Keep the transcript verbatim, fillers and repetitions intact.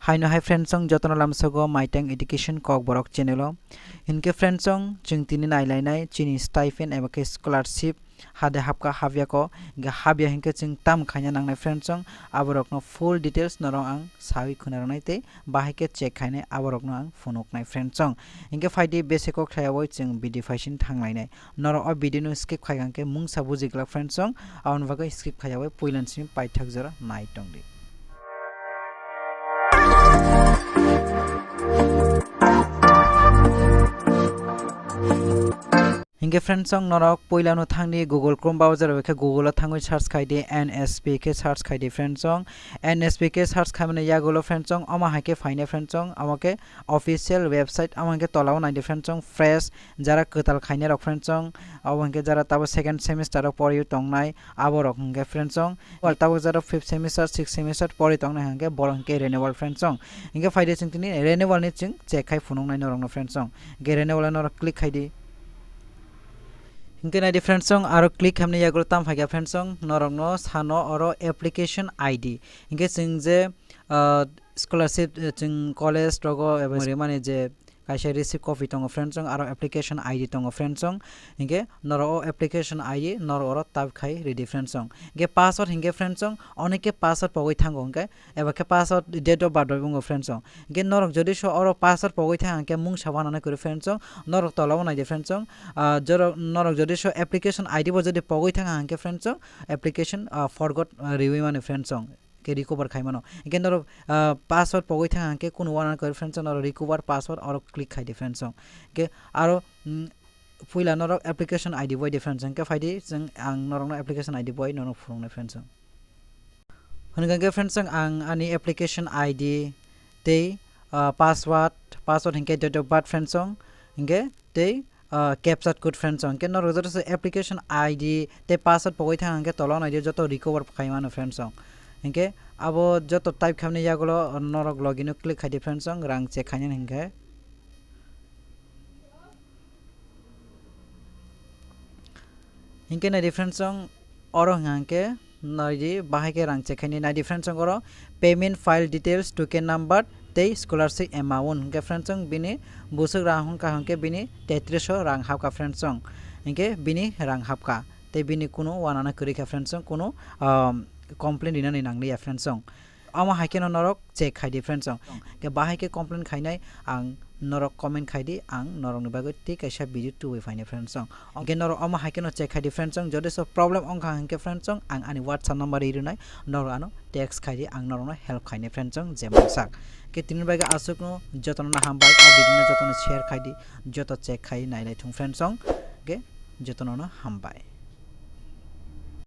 Haino hai friends song jotono lamsogo Maitang Education Kokborok channel o. Hinkhe friends song chwng tini nailainai chini stipend eba khe scholarship hade hapka hapyako, hinkhe hapya hinkhe chwng tam khaina nangnai friends song, aborokno full details norok ang sawi khunaroknai tei bahai khe check khainai aborokno ang phunuknai friends song. Hinkhe phaidi bese kok sayawi chwng video phaisin thanglainai. Norok o video no skip khai hwnkhe mungsa bujiglak friends song, aboni bagwi skip khaiyawi puilan simi paithak jora nai tongdi. Hinkhe friends song norok puilano thangni Google Chrome browser bai khe Google o thangwi search khai di, N S P khe search khai di friends song. N S P khe search khaimani yagulo friends song omo hai khe phainai friends song, omo khe official website, omo hai khe tola o nai di friends song, fresh jara kwtal khainai rok friends song, obo hinkhe jara tabo second semester o poriwi tongnai aborok hinkhe friends song, wal tabuk jara fifth semester, sixth semester pori tongnai hinkhe borok hinkhe renewal friends song. Hinkhe phaidi chwng tini renewal ni chwng check khai phunuknai norokno friends song. Hinkhe renewal o norok click khai di. Hinkhe nai di friends song, aro click khamni yagulo tam phaikha friends song, norokno sano oro application I D. Hinkhe chwng je, ah, scholarship, eh, chwng college rogo eba rimani je kaisa receipt copy tongo friends song, aro application I D tongo friends song. Hinkhe norok o application I D norok oro type khai ridi friends song. Hinkhe password hinkhe friends song, oneke password pogwi thango hinkhe, eba khe password date of birth bai wngo friends song. Hinkhe norok jodi so oro password pogwi thang hinkhe mungsa wanana kwrwi friends song, norok tola o nai di friends song. Ah, jorok norok jodi so application I D bo jodi pogwi thang hinkhe friends song, application, ah, forgot, ah, riwi mani friends song. Khe recover khai mano. Hinkhe norok, ah, password pogwi thang hinkhe kunu wanana kwrwi friends song, norok recover password oro click khai di friends song. Hinkhe aro, mm, puila norok application I D bo di friends song. Hinkhe phaidi chwng ang norokno application I D bo norok phunuknai friends song. Hwnka khe friends song ang ani application I D tei, ah, password, password hinkhe date of birth friends song. Hinkhe tei ah, captcha code friends song. Hinkhe norok joto se application I D tei password pogwi thang hinkhe tola nai di joto recover khai mano friends song. Hinkhe abo joto type khamni yagulo norok login o click khai di friends song, rang check khainani hinkhe. Hinkhe nai di friends song, oro hwnka hinkhe nai di, bahai khe rang check khainai. Nai di friends song, oro payment file details, token number tei scholarship amount. Hinkhe friends song, bini busuk rang hwnka hinkhe bini tetris o rang hapkha friends song. Hinkhe bini rang hapkha tei bini kunu wanana kwrwi kha friends song, kunu, um, complaint rinani nangliya friends song. Omo hai kheno norok check khai di friends song. Hinkhe bahai khe complaint khainai ang norok comment khai di, ang norokni bagwi tei kaisa video tubui phainai friends song. Hinkhe norok omo hai kheno check khai di friends song, jodi so problem wngkha hinkhe friends song, ang ani WhatsApp number ri rwnai, norok ano text khai di, ang norokno help khainai friends song, jemon sak. Hinkhe tini bagwi aswkno jotono hambai, o video no jotono share khai di, joto check khai nailai thung friends song. Hinkhe jotono hambai.